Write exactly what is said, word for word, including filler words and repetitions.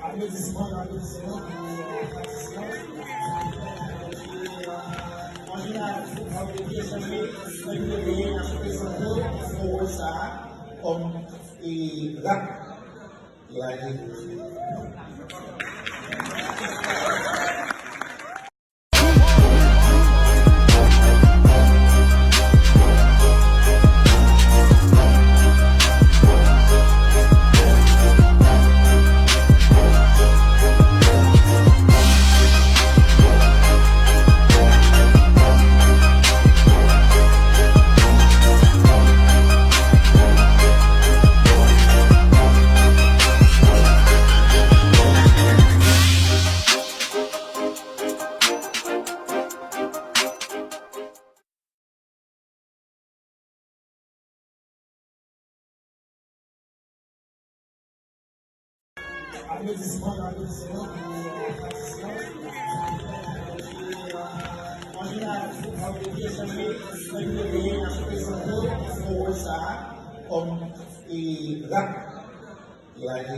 Aplodisman, aplodisman pou atis lan. An jeneral, si w ap epi echanje, lè nou leve, n ap prezante w pou wòl sa a kòm, e, rap. Aplodisman, aplodisman pou atis lan. An jeneral, si w ap epi echanje, lè nou leve, n ap prezante w pou wòl sa a kòm, e, rap. Lage.